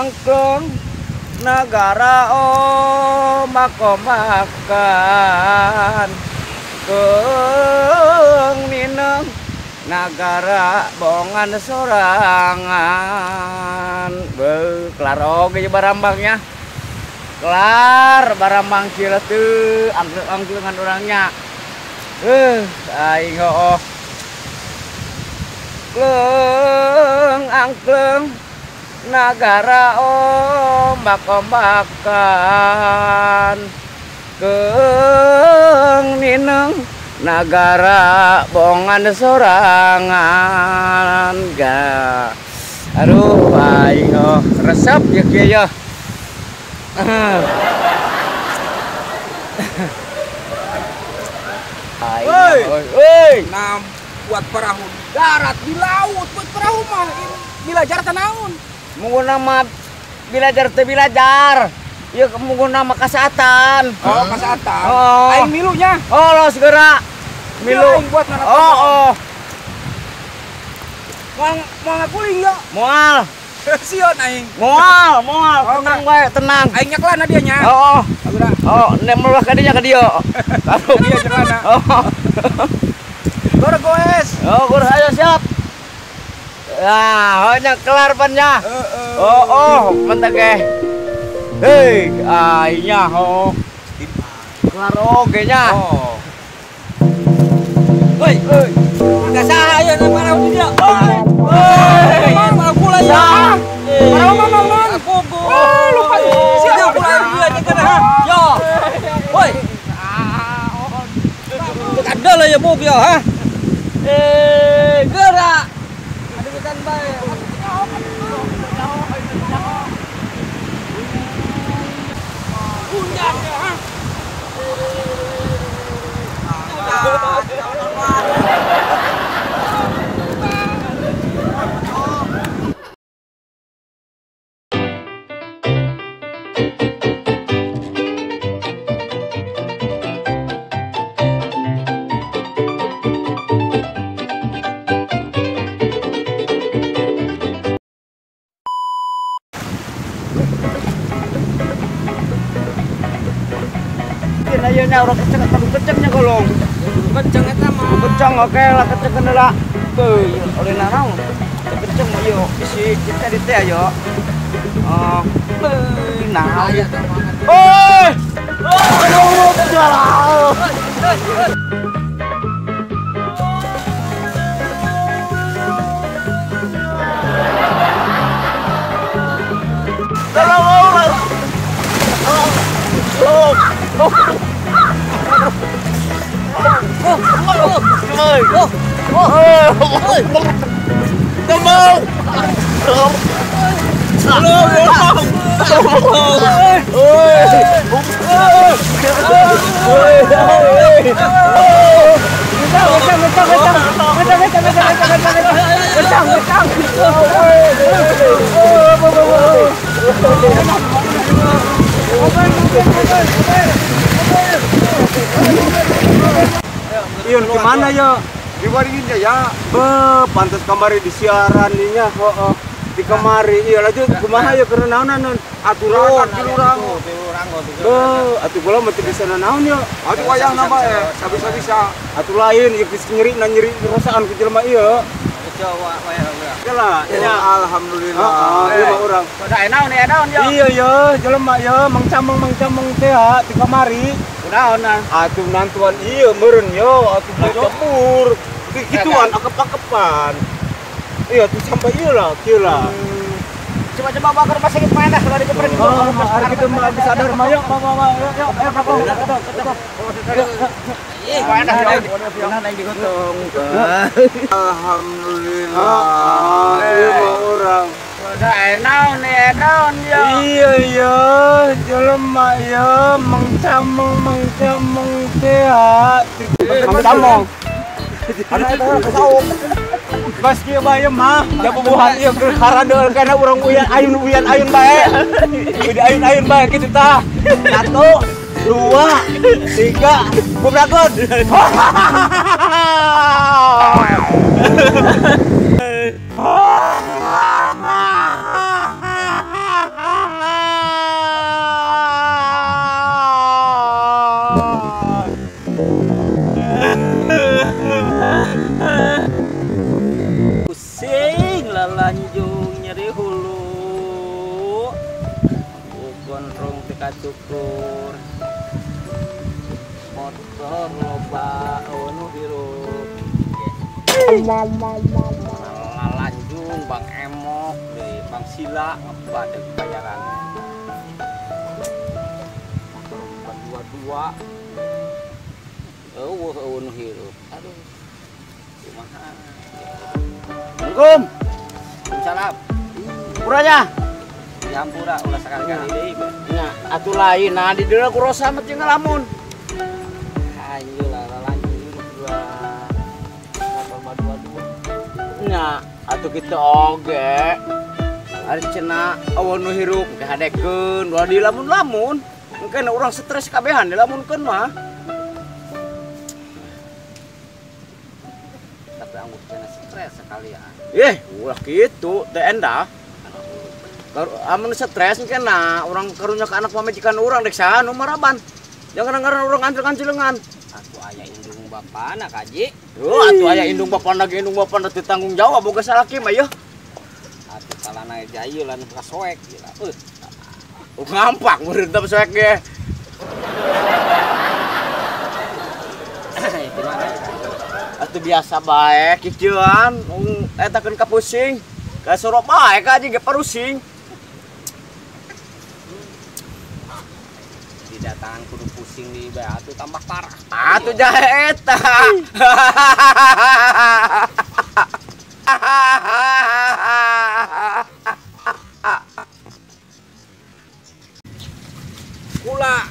Angklung nagara ombak-ombakan. Keung nineng nagara bongan sorangan. Beuh, kelar oge barambangnya. Kelar barambang kieu teu angklung-angklungan urangnya. Aing hooh. Kleng angklung nagara ombak-ombakan. Keung nineng nagara bongan sorangan. Ga. Aduh, aing oh resep ya kieu ya. Woi, woi, nah, buat perahu darat di laut, buat perahu mah bilajar tanaun. Munggu nama bilajar teu bilajar. Ieu munggu nama kasatan. Oh, kasatan. Oh. Aing milunya. Oh, lo segera. Milu. Aing buat mana? Oh, oh. Moal moal ngakuling ya? Moal. Sion aing. Moal, moal, tenang bae, tenang. Aing nyeklana dia nya. Oh. Oh, nek meluah ka dinya ka dieu. Aduh, dia nyeklana. Oh. Gor goes. Oh, gor ayo siap. Nah, hanya kelar pannya. Oh, oh, mentek ge. Hei, aingnya ho. Kelar oge nya. Oh. Woi, woi. Enggak saha ieu na parahu di dia. Woi. Woi, parahu kula ya. Parahu mana man? Oh, lupa. Siapa kula dia nyekeun ha? Yo. Woi. Ada lah ya buk ya ha. Eh, gerak. Aduh bae. Undang ya ha. Ayeuna urang keceng atau kecengnya golong. Keceng eta mah. Keceng oke lah keceng heula. Beuh, oleh naraon. Keceng mah ieu bisi kita di teh ayo. Oh, beuh, naon ieu. Oi! Aduh, jalan. Iun kemana ya? Di Waringin Jaya. Be, pantas kamari di siaran nya. Heeh. Di kamari iya lanjut kumaha ya keur naonan aturan tilu rango. Be, atuh bola mah teu bisa nanaon ya. Atuh wayahna bae, sabisa-bisa. Atuh lain ieu geus nyeri na nyeri rasaan ku jelema ieu. Jawa ya, alhamdulillah. Heeh, ieu mah urang. Udah naon ya naon ya. Iya ya, jelema ya mangcameng-mangcameng teh di kamari. Kunaon nah? Atuh nantuan ieu meureun yo, atuh cebur. Gituan akep-akepan. Iya tuh sampai ieu lah, kieu lah. Coba-coba bawa ke rumah sakit mana kalau dijepret gitu. Oh, hari gitu mah habis sadar mah yuk, bawa yuk, ayo bawa. Ih, mana mana yang digotong. Alhamdulillah. Iya mah urang. Udah naon ya naon ya. Iya ya, jelema ya mangcameng-mangcameng teh. Mangcameng. Aduh eta kasaung. Bas kieu bae mah, jabubuhan ieu keur haradeul kana urang uyan ayun uyan ayun bae. Udah ayun-ayun bae kitu tah. 1 2 3 gubrakun. Syukur. Motor loba nu hirup. Lanjung Bang Emok deui Bang Sila ngebadeg bayaran. Motor dua-dua. Eueuh eueuh nu hirup. Aduh. Kumaha? Assalamualaikum. Waalaikumsalam. Puranya. Dihampura ulah sakali-kali deui. Nya atuh lain nah di dieu ku Rosa mah teu ngalamun. Hayu lah lanjut dua. Motor mah dua-dua. Nya atuh kitu oge. Ari cenah eueuh nu hirup teh hadekeun ulah dilamun-lamun. Engke urang stres kabehan dilamunkeun mah. Tapi anggur cenah stres sekalian. Ih, ulah kitu teh endah. Amun stres kena orang karunya ke anak pamajikan urang dek saha nu maraban. Jangan ngaran urang anjel-anjelengan. Atuh aya indung bapana kaji. Oh, atuh aya indung bapana ge indung bapana teu tanggung jawab boga salaki mah yeuh. Atuh kalana jayu lan kasoek gila. Ngampak meureun teh soek ge. Atuh biasa bae kikieuan eta keun kapusing. Kasorok bae ka aja ge parusing. Didatangan kudu pusing di bae atuh tambah parah. Atuh jahe eta. Kula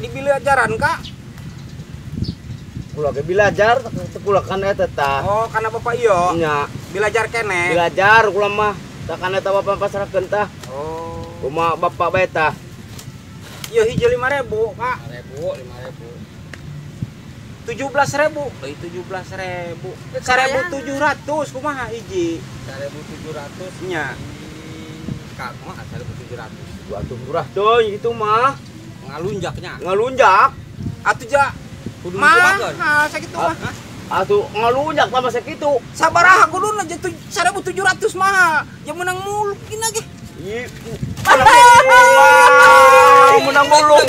dibilajaran Kak. Kula ge bilajar teu kula kan eta tah. Oh, kana bapak ieu. Nya. Bilajar keneh. Bilajar kula mah. Tah kana eta bapak pasrahkeun tah. Oh. Kumaha bapak bae tah. Ieu hiji 5.000, Kak. 5.000, 5.000. 17.000. Euy 17.000. 1.700 kumaha hiji? 1.700 nya. Kak, kumaha 1.700? Atuh murah teuing itu mah. Ngalunjaknya. Ngalunjak. Atuh ja kudu mahal sakitu mah. Atuh ngalunjak tambah sakitu. Sabaraha kuduna 1.700 mahal. Ja menang muluk gina ge. Ih. Menang muluk.